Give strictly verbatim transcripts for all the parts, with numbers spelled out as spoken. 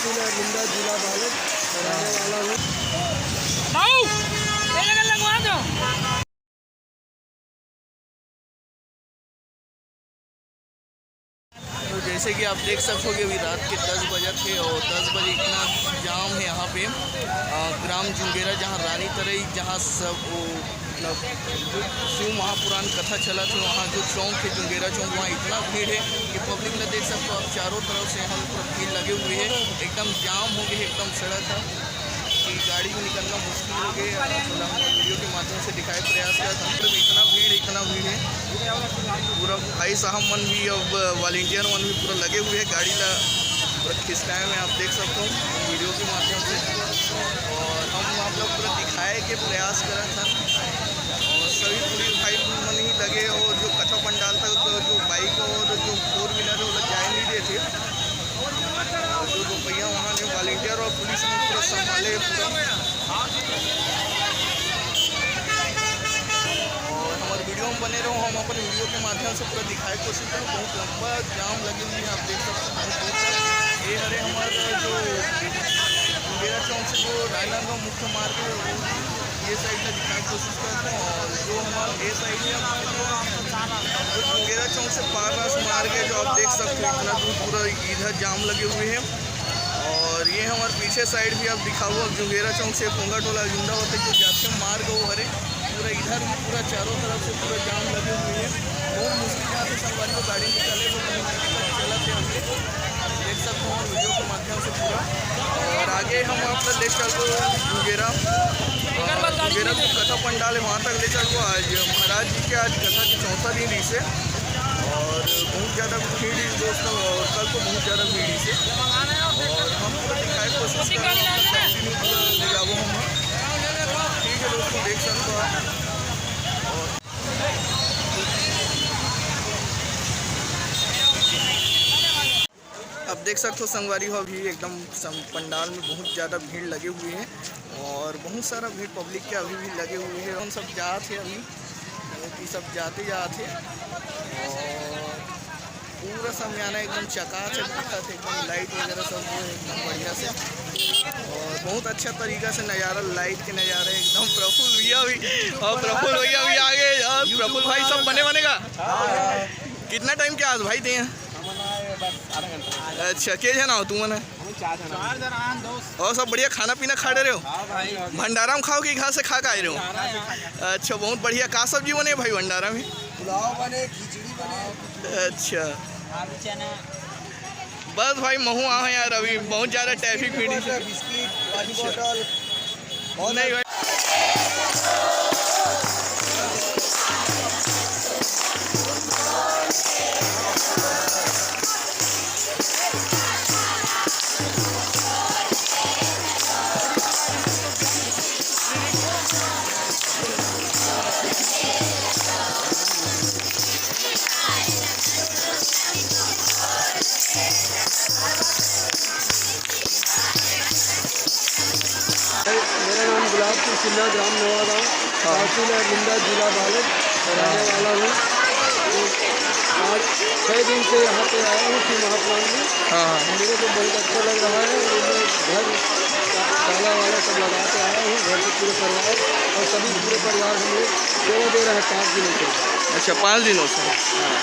जिला, जिला बालक रहने वाला हूँ। भाऊ, मेरे को लगवा दो। तो जैसे कि आप देख सकोगे, अभी रात के दस बजे थे और दस बजे इतना जाम है यहाँ पे। अ, ग्राम जुंगेरा, जहाँ रानी तरई, जहाँ सब वो मतलब जो शिव महापुराण कथा चला था, वहाँ जो चौक है जुंगेरा चौक, वहाँ इतना भीड़ है कि पब्लिक ला देख सकते हो आप, चारों तरफ से यहाँ पूरा भीड़ लगे हुए है। एकदम जाम हो गए, एकदम सड़क है कि गाड़ी भी निकलना मुश्किल हो गया। थोड़ा हम वीडियो के माध्यम से दिखाए प्रयास किया था, मतलब इतना भीड़, इतना भीड़ है। पूरा भाई साहब मन भी, अब वॉलंटियर मन भी पूरा लगे हुए हैं गाड़ी ला पूरा खिसकाए में, आप देख सकते हो वीडियो के माध्यम से। और हम आप लोग पूरा दिखाए के प्रयास करा था। और सभी पूरी भाई मन ही लगे, और जो कथा पंडाल तक जो बाइक और जो फोर व्हीलर है, वो लोग जाए नहीं देते। और जो दोपहिया वाहन है, वॉलंटियर और पुलिस ने पूरा संभाले पूरा। और हमारे वीडियो में बने रहो, हम अपन वीडियो के माध्यम से पूरा दिखाए कोशिश करो। बहुत लंबा जाम लगे हुए हैं, आप देख सकते हो बहुत दूर तक। ये हरे हमारे जो मुंगेरा चौक से जो राजनांदगांव मुख्य मार्ग है, वो ये साइड का दिखाने की कोशिश करता हूँ। और जो हमारा ये साइड है, जो मुंगेरा चौक से पार रास मार्ग है, जो आप देख सकते हो इतना दूर पूरा इधर जाम लगे हुए हैं। और ये हमारे पीछे साइड भी आप दिखाओ, अब जुंगेरा चौक से पोंगा टोला अजिंदा होते जो जाते मार्ग वो हरे, पूरा इधर भी पूरा चारों तरफ से पूरा जाम लगे हुए हैं। बहुत मुश्किल यहाँ से संगवारी को गाड़ी निकाले, तो बहुत दिक्कत चला थे हमने, देख सकते हो वीडियो के माध्यम से पूरा। और आगे हम आप लोग ले चल रहे हैं मुंगेरा। मुंगेरा जो कथा पंडाल है, वहाँ तक ले चल रहे हैं। आज महाराज जी के आज कथा के चौथा दिन इसे, और बहुत ज़्यादा भीड़ इस दोस्तों, और कल तो बहुत ज़्यादा भीड़ इसे। और हम पूरा दिखाए कोशिश कर रहे हैं, कंटिन्यू पूरा ले जाओ हम। ठीक है दोस्तों, देख सकते हो आप। और अब देख सकते हो संगवारी हो, अभी एकदम सम-, पंडाल में बहुत ज़्यादा भीड़ लगे हुए हैं और बहुत सारा भीड़ पब्लिक के अभी भी लगे हुए हैं। हम सब जात है अभी, वो भी सब जाते जात है और पूरा समियाना एकदम चकाचक दिखत है, एकदम लाइट वगैरह सब जो है एकदम बढ़िया से और बहुत अच्छा तरीका से नज़ारा, लाइट के नज़ारा एकदम। प्रफुल्ल भैया भी, और प्रफुल्ल भैया भी आ गए। और प्रफुल्ल भाई सब बने बने का? कितना टाइम के आज भाई दे हैं? अच्छा, के जना हो तुमन? और सब बढ़िया खाना पीना खा रहे हो? भंडारा में खाओ कि घर से खा के आए रहे हो? अच्छा, बहुत बढ़िया। का सब्जी बने भाई भंडारा में? पुलाव बने, खिचड़ी बने। अच्छा। बस भाई, महू आए हैं यार, अभी बहुत ज़्यादा ट्रैफिक भीड़ है। बिस्किट, पानी बोतल। नहीं भाई। मेरा नाम गुलाब सिंह सिन्हा, ग्राम नवागांव, हाँ। तहसील अरविंदा, जिला बालोद, रहने वाला हूँ। आज छः दिन से यहाँ पे आया हूँ शिव महापुराण में। हाँ, हाँ। मेरे को बहुत अच्छा लग रहा है। मैं घर ताला वाला सब लगा के आया हूँ, घर के पूरे परिवार और सभी पूरे परिवार हम लोग सेवा दे रहे हैं पाँच दिनों से। अच्छा, पाँच दिनों से। हाँ।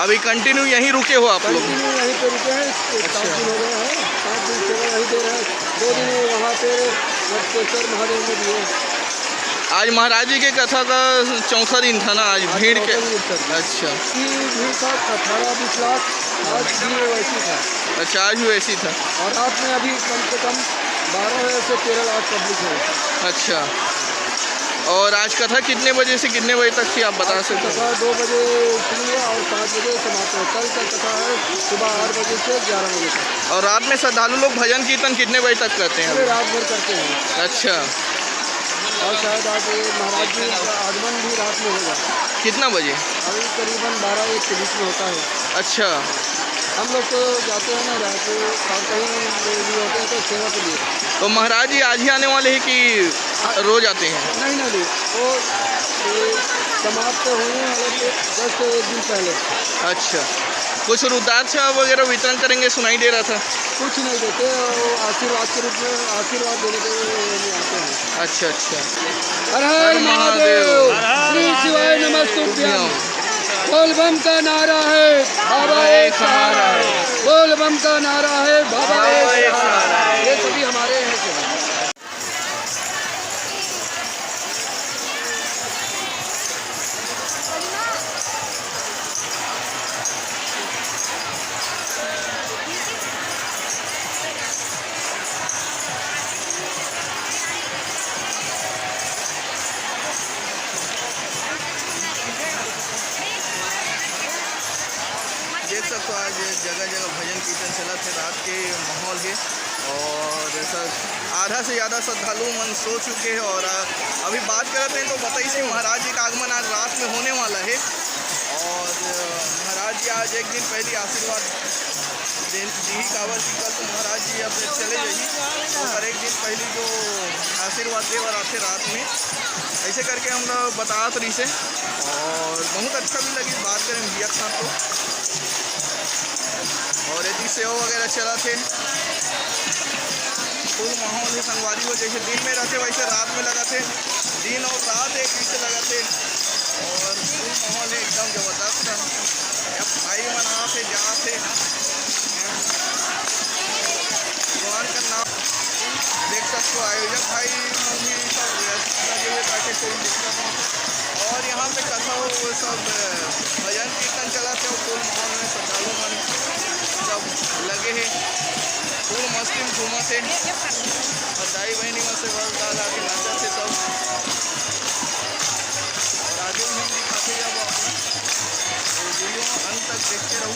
अभी कंटिन्यू यहीं रुके हो आप लोग? कंटिन्यू यहीं पे रुके हैं, अच्छा। सात दिन हो गए हैं, सात दिन सेवा यहीं दे रहे हैं। दो दिन वो वहाँ पे वटकेश्वर महादेव में दिए। आज महाराज जी के कथा का चौथा दिन था ना, आज आज भीड़ के। चौथा दिन था। अच्छा। की भीड़ था अठारह बीस लाख, आज भी वो वैसी था। अच्छा, आज भी वैसी था। और रात में अभी कम से कम बारह से तेरह लाख पब्लिक है। अच्छा। और आज कथा कितने बजे से कितने बजे तक थी, आप बता आज की सकते हो? कथा दो बजे शुरू हुआ और पाँच बजे समाप्त हुआ। कल का कथा है सुबह आठ बजे से ग्यारह बजे तक। और रात में श्रद्धालु लोग भजन कीर्तन कितने बजे तक करते हैं? पूरे रात भर करते हैं। अच्छा। और शायद आज महाराज जी का आगमन भी रात में होगा। कितना बजे? अभी करीबन बारह एक के बीच में होता है। अच्छा। हम लोग तो जाते हैं ना रात को, और कहीं भी होते हैं तो सेवा के लिए। तो महाराज जी आज ही आने वाले हैं कि रोज आते हैं? नहीं, नहीं, नहीं, वो, ये समाप्त होने वाले थे दस से एक दिन पहले। अच्छा, कुछ रुद्राक्ष वगैरह वितरण करेंगे, सुनाई दे रहा था। कुछ नहीं देते, वो आशीर्वाद के रूप में, आशीर्वाद देने के लिए आते हैं। अच्छा, अच्छा। हर हर हर महादेव। महादेव। श्री शिवाय नमस्तुभ्यं। बोलबम का नारा है, बाबा एक सहारा है। बोलबम का नारा है, बाबा एक सहारा है। ये सभी हमारे हैं। देख सकते हो, आज जगह जगह भजन कीर्तन चलत हे, रात के माहौल हे और सब आधा से ज़्यादा श्रद्धालु मन सो चुके हैं। और अभी बात करत हैं तो बताइस कि महाराज जी का आगमन आज रात में होने वाला है। और महाराज जी आज एक दिन पहले आशीर्वाद दे दी, काबर कि कल तो महाराज जी अब चले जाही, तो ओकर एक दिन पहले जो आशीर्वाद दे बर आथे रात में, ऐसे करके हम लोग बतात रहिस हे। और बहुत अच्छा भी लगिस बात करे में भैया के साथ तो। और एती सेवा वगैरह चलत हे, फुल माहौल हे संगवारी हो, जैसे दिन में रहथे वैसे रात में लगत हे, दिन और रात एक जैसे लगत हे। और फुल माहौल हे एकदम जबरदस्त। अब भाई मन आथे जाथे, भगवान का नाम देख सकते हो, आयोजक भाई मन भी सब व्यस्त लगे हुए ताकि कोई दिक्कत ना हो। और यहाँ पे कथा हो, वो सब भजन कीर्तन चलत हे, फुल माहौल में श्रद्धालु मन सब लगे हे, फुल मस्ती में झूमत हे। और दाई बहिनी मन से बस गा गा के नाचत हे सब। और आगे भी हम दिखाते जाबो आप लोग, तो वीडियो में अंत तक देखते रहो।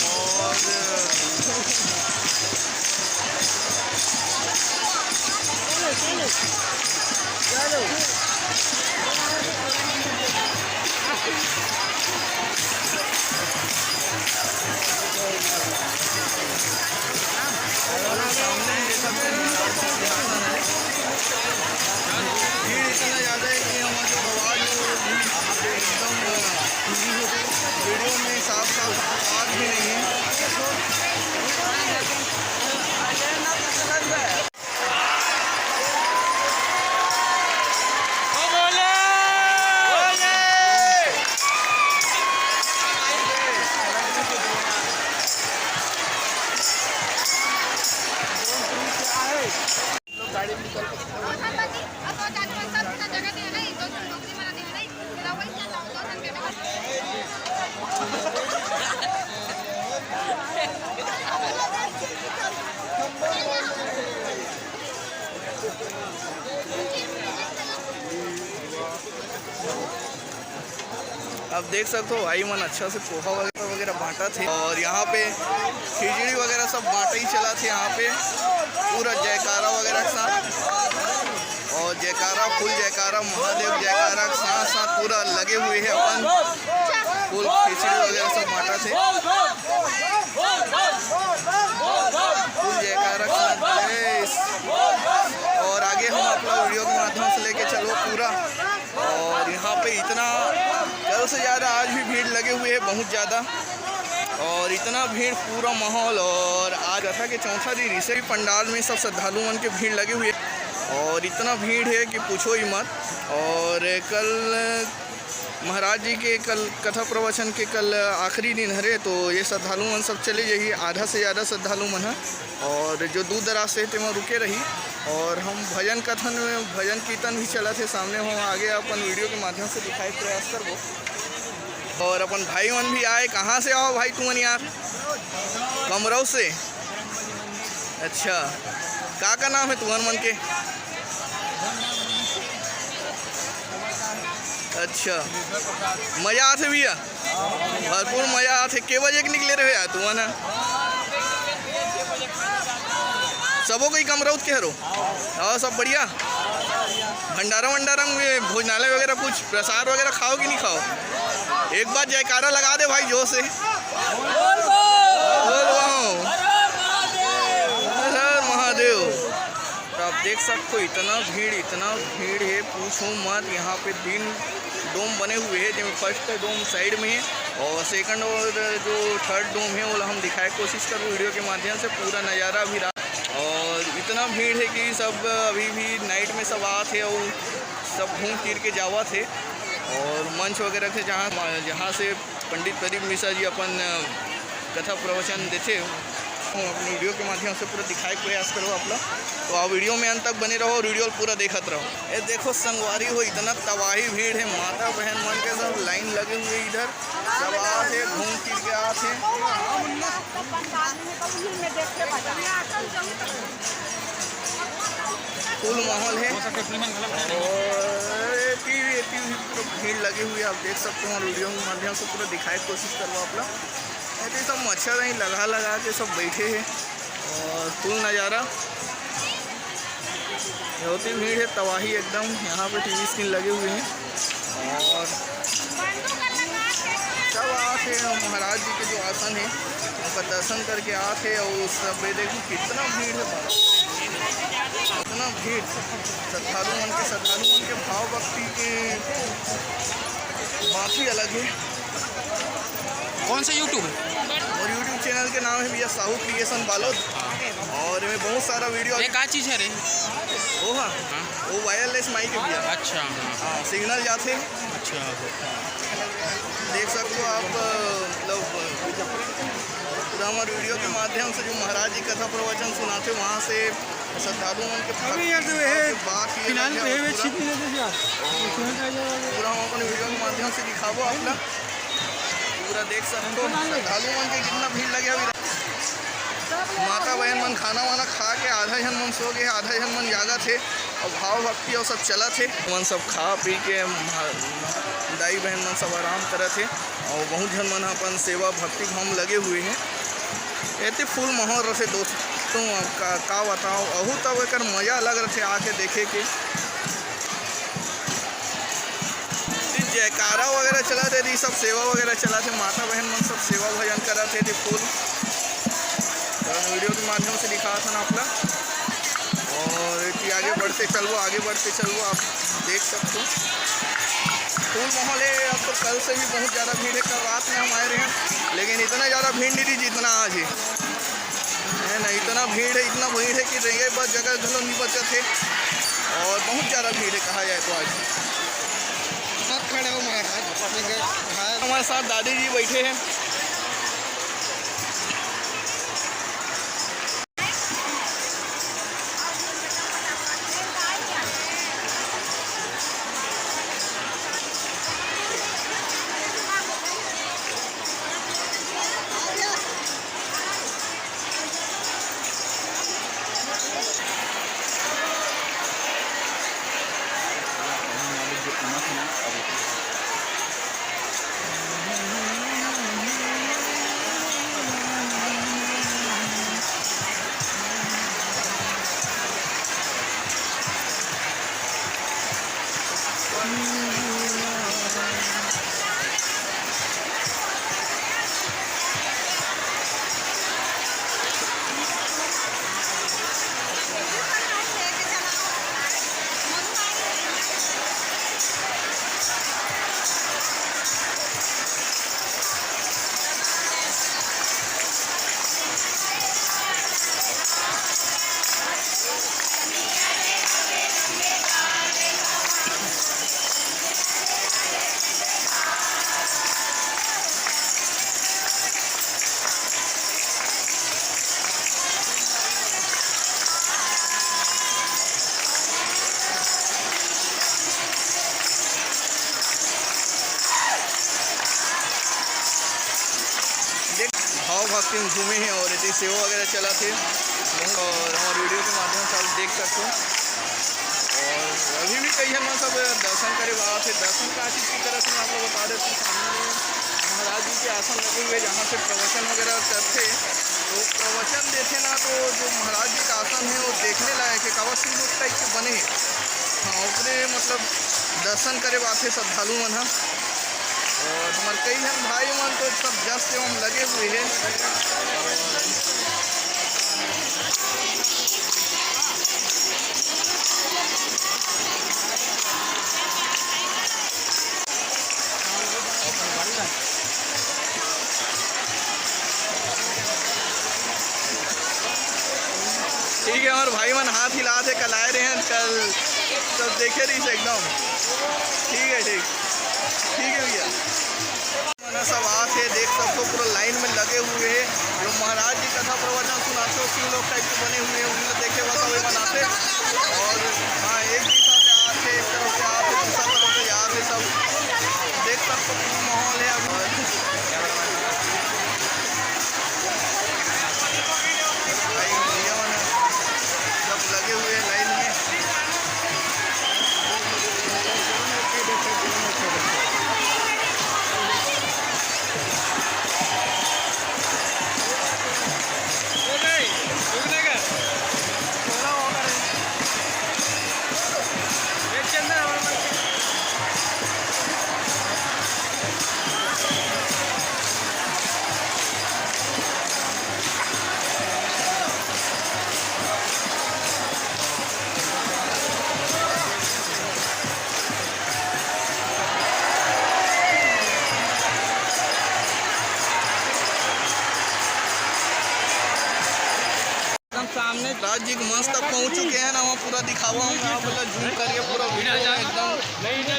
और भीड़ इतना ज़्यादा है कि हमारे जो आवाज़ है, वो भी एकदम वीडियो में साफ साफ आवाज़ भी नहीं है। अब देख सकते हो, भाई मन अच्छा से पोहा वगैरह वगैरह बांटत हे और यहाँ पे खिचड़ी वगैरह सब बांटा ही चलत हे। यहाँ पे पूरा जयकारा वगैरह के साथ, और जयकारा, फुल जयकारा, महादेव जयकारा के साथ साथ पूरा लगे हुए हैं अपन। फुल खिचड़ी वगैरह सब बांटत हे, फुल जयकारा के साथ। और आगे हम आप लोग वीडियो के माध्यम से लेके चलो पूरा। और यहाँ पे इतना, कल से ज़्यादा आज भी भीड़ लगे हुए है, बहुत ज़्यादा। और इतना भीड़, पूरा माहौल। और आज कथा के चौथा दिन, इसे भी पंडाल में सब श्रद्धालु मन के भीड़ लगे हुए है। और इतना भीड़ है कि पूछो ही मत। और कल महाराज जी के, कल कथा प्रवचन के कल आखिरी दिन हरे, तो ये श्रद्धालु मन सब चले जाही, आधा से ज़्यादा श्रद्धालु मन ह। और जो दूर दराज से हे, तेमा रुके रही। और हम भजन कथन में, भजन कीर्तन भी चलत हे सामने, हम आगे अपन वीडियो के माध्यम से दिखाए के प्रयास करबो। और अपन भाई मन भी आए। कहाँ से आओ भाई तुमन यार? कमरऊ से। अच्छा, का का नाम है तुमन मन के? अच्छा, मजा आथे भैया, भरपूर मजा आथे। के बजे के निकले रहे यार तुमन? सबो कोई कमरौत के हरो? और सब बढ़िया? भंडारा वंडारा में, भोजनालय वगैरह कुछ प्रसाद वगैरह खाओ कि नहीं खाओ? एक बार जयकारा लगा दे भाई जोर से। बोल बम। हर हर महादेव। तो आप देख सकते हो, इतना भीड़, इतना भीड़ है, पूछो मत। यहाँ पे दिन डोम बने हुए हे, जेमे फर्स्ट डोम साइड में हे और सेकंड और जो थर्ड डोम हे, ओला हम दिखाए के कोशिश करबो वीडियो के माध्यम से। पूरा नज़ारा अभी रात, और इतना भीड़ हे कि सब अभी भी नाइट में सब आत हे और सब घूम फिर के जावत हे। और मंच वगैरह थे, जहाँ, जहाँ से पंडित प्रदीप मिश्रा जी अपन, अ, कथा प्रवचन देथे, हम अपने वीडियो के माध्यम से पूरा दिखाए के प्रयास करबो आप लोग। तो आप वीडियो में अंत तक बने रहो और वीडियो पूरा देखत रहो। ये देखो संगवारी हो, इतना तबाही भीड़ हे, माता बहन मन के सब लाइन लगे हुए इधर, सब आत हे, घूम फिर के आत हे। फुल माहौल हे और एती, एती भी पूरा भीड़ लगे हुए, आप देख सकते हो। वीडियो के माध्यम से पूरा दिखाए के कोशिश करबो आप लोग। एती सब मच्छरदानी लगा लगा के सब बैठे हे और फुल नज़ारा। बहुत ही भीड़ हे, तबाही एकदम। यहाँ पे टीवी स्क्रीन लगे हुए हैं और सब आत हे महाराज जी के जो आसन हे, ओकर दर्शन करके आत हे। और सब ये देखो कितना भीड़ हे बाबा, इतना भीड़। श्रद्धालु मन के, श्रद्धालु मन के भाव भक्ति के बात ही अलग हे। कौन सा YouTube है? मोर YouTube चैनल के नाम हे भैया साहू क्रिएशन बालोद। और एमे बहुत सारा वीडियो ये का चीज़ है रे? वो हा, हाँ। वो वायरलेस माइक हे भैया। अच्छा, हाँ। हाँ, सिग्नल जाथे। अच्छा। देख सकते हो आप, अ, मतलब, अ, पूरा हमारे वीडियो के माध्यम से जो महाराज जी कथा प्रवचन सुनाते, वहाँ से श्रद्धालु मन के अभी यार, तो ये बात ये फिलहाल लगे तो ये और पूरा, छिप नहीं देते यार। पूरा हम अपन वीडियो के माध्यम से दिखाबो आप ला। पूरा देख सकते हो श्रद्धालु मन के कितना भीड़ लगे अभी। माता बहन मन खाना वाना खा के आधा झन मन सो गए, आधा झन मन जागत हे और भाव भक्ति और सब चलत हे। मन सब खा पी के महा-, दाई बहन मन सब आराम करत हे और बहुत झन मन अपन सेवा भक्ति भाव में लगे हुए हे। एती फुल माहौल रथे दोस्तों, अब का, का बताओ, अहू तब एकर मजा अलग रथे आके देखे के। ये जयकारा वगैरह चलत हे, ये सब सेवा वगैरह चलत हे, माता बहन मन सब सेवा भजन करत हे, ये फुल तो वीडियो के माध्यम से दिखात हन आप ला। और ये आगे बढ़ते चलबो, आगे बढ़ते चलबो, आप देख सकते हो। फुल माहौल हे। अब तो कल से भी बहुत ज़्यादा भीड़ हे, कल रात में हम आए रहे हैं, लेकिन इतना ज़्यादा भीड़ नहीं थी जितना आज हे, है ना। इतना भीड़ हे, इतना भीड़ हे कि रेंगे बस जगह घलो नहीं बचत हे और बहुत ज़्यादा भीड़ हे कहा जाए तो आज। सब खड़े हो महाराज, हमारे साथ दादी जी बैठे हैं। देख, भाव भक्ति में घूमे हे और एती सेवा वगैरह चलत हे। और हमारे वीडियो के माध्यम से आप देख सकते हो। और अभी भी कई झन मन सब दर्शन करे बर आथे। दर्शन का चीज की तरह से मैं आप लोग बता देता हूँ, सामने महाराज जी के आसन लगे हुए, जहाँ से प्रवचन वगैरह करते, तो प्रवचन देखे ना, तो जो महाराज जी का आसन है, वो देखने लायक है, काबर शिव टाइप के बने हैं। हाँ, ओकरे मतलब दर्शन करे बर आथे श्रद्धालु मन ह। और हमारे कई झन भाई मन तो सब जस से हम लगे हुए हैं। हमर भाई मन हाथ हिलात हे, कलाए रहे हैं कल, सब देखे रहिस एकदम। ठीक है, ठीक, ठीक है भैया। मन सब आत हे, देख सकथो पूरा लाइन में लगे हुए हैं। जो महाराज जी कथा प्रवचन सुनाते हो, शिव लोग टाइप के बने हुए हैं, उन्हें देखे बस अभी मन आते। और हाँ, एक भी साथ आत हे, एक तरफ से आत हे, दूसरा तरफ से जात हे, सब देख सकथो पूरा माहौल है अभी। भाई भैया मन सब लगे हुए हैं लाइन में। एकदम सामने राज जी के मंच तक पहुंच चुके हैं ना, वहाँ पूरा दिखावा हूँ मैं आप लोग, जूम करके पूरा वीडियो में एकदम।